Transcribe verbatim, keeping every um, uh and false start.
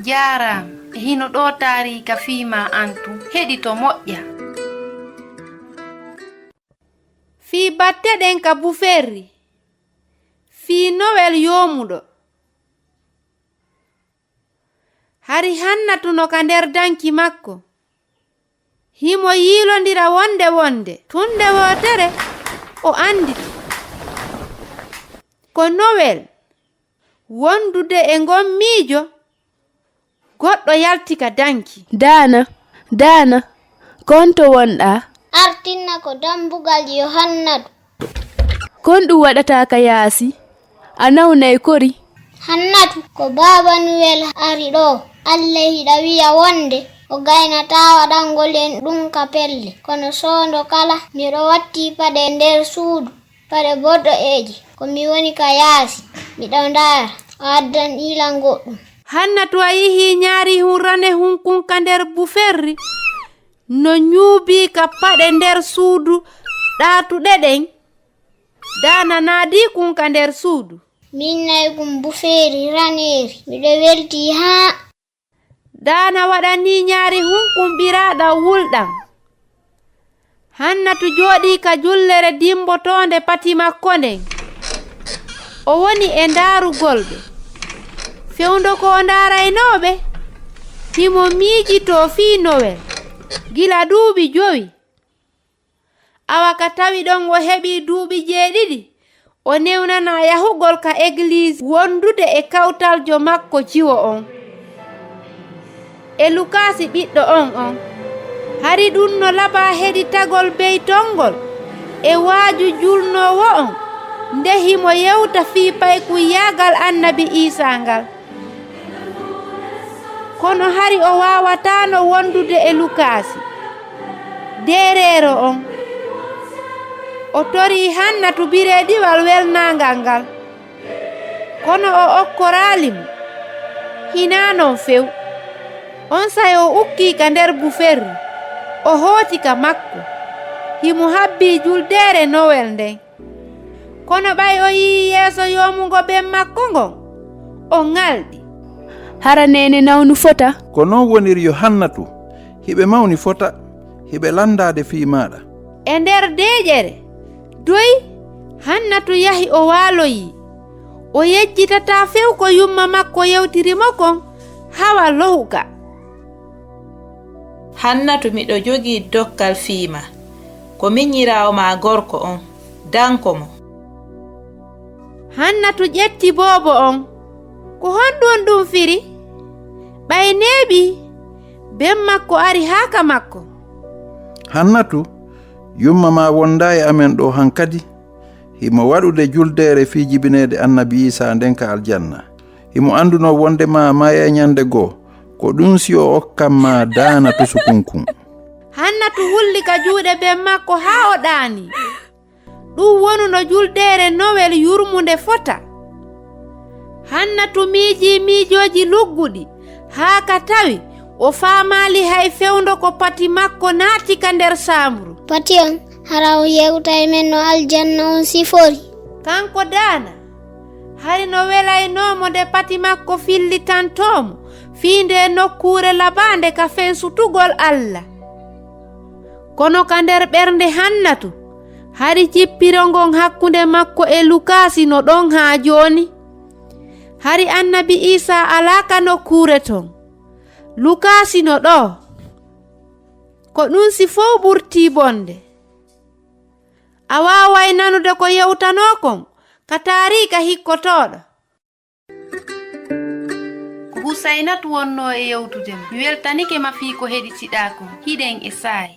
Jaaraama. E hino ɗoo taariika fii maa an tun. Heɗito moƴƴa. Fii batte ɗen ka buferri. Fii Nowel yoomuɗo. Hari Hannatu no ka nder danki makko. Himo yiilondira wonde wonde. Tun nde wootere, o anditi. Ko Nowel. Wondude e ngon miijo, goɗɗo yalti ka danki. Daana, Daana, ko honto wonɗaa? Artinna ko dambugal yo Hannatu. Ko honɗun waɗata ka yaasi? A nawnay kori. Hannatu, ko Baaba Nuwel ari ɗoo. Alla hiɗa wi'a wonde o gaynataa waɗangol en ɗun ka pelle. Kono soondo kala, miɗo watti paɗe nder suudu. Paɗe boɗɗo'eeje, ko mi woni ka yaasi, miɗo ndaara, o addan ilan goɗɗun. Hannatu a yihii ñaarihun ranehun kun ka nder buferri, no ñuubii ka paɗe nder suudu ɗaatuɗe ɗen, Daana naadii kun ka nder suudu. Min nayi kun bufeeri raneeri, miɗo weltii haa. Daana waɗanii ñaarihun kun ɓiraaɗan wulɗan. Hannatu jooɗii ka jullere dimbotoonde pati makko nden. O woni e ndaarugol ɓe. Fewndo ko o ndaaraynoo ɓe, himo miijitoo fii Nowel gila duuɓi jowi. Awa ka tawi ɗon o heɓii duuɓi jeeɗiɗi, o newnanaa yahugol ka egliis wondude e kawtaljo makko jiwo on, e Lukaasi ɓiɗɗo on on. Hari ɗun no labaa heɗitagol beytol ngol e waaju julnoowo on, nde himo yewta fii paykunyaagal annabi Iisaa ngal. Kono hari o waawataano wondude e Lukaasi, deereero on. O torii Hannatu bireediwal welnaangal ngal. Kono o okkoraali mo. Hinaa non few. Onsay o ukkii ka nder buferri, o hooti ka makko. Himo habbii juldeere Nowel nden. Kono ɓay o yi'ii yeeso yoomungo ben makko ngon, o ŋalɗi. Hara neene nawnu fota? Ko non woniri yo Hannatu, hiɓe mawni fota, hiɓe lanndaade fii maaɗa. E nder deeƴere, doy, Hannatu yahi o waaloyii. O yejjitataa few ko yumma makko yewtiri mo kon, hawa lo'u ka. Hannatu, miɗo jogii dokkal fii maa. Ko minyiraawo maa gorko on. Danko mo. Hannatu ƴetti boobo on. Ko honɗun ɗun firi? Ɓay neeɓii, ben makko ari haa ka makko. Hannatu, yumma maa wondaa e amen ɗoo hankadi. Himo waɗude juldeere fii jibineede annabi Iisaa nden ka aljanna. Himo andunoo wonde maa mayay ɲande goo, ko ɗun si o okkan maa daana tusu kunkun. Hannatu wulli ka juuɗe ben makko haa o ɗaanii. Ɗun wonuno juldeere Nowel yurmunde fota. Hannatu miijii miijooji lugguɗi, haa ka tawi o faamaali hay fewndo ko pati makko naati ka nder saamru. Pati on, hara on yewtay men no aljanna on sifori. Kanko daana, hari no welaynoo mo nde pati makko fillitantoo mo fii ndee nokkuure labaande ka fensutugol Alla. Kono ka nder ɓernde Hannatu, hari jippiro ngon hakkunde makko e Lukaasi no ɗon haa jooni. Hari annabi Iisaa alaa ka nokkuure ton. Lukaasi no ɗoo. Ko ɗun si fow ɓurtii bonde. A waaway nanude ko yewtanoo kon ka taariika hikkotooɗo. Ko Husaynatu wonnoo e yewtude ma. Mi weltanike ma fii ko heɗitiɗaa kon. Hiɗen e saa'i.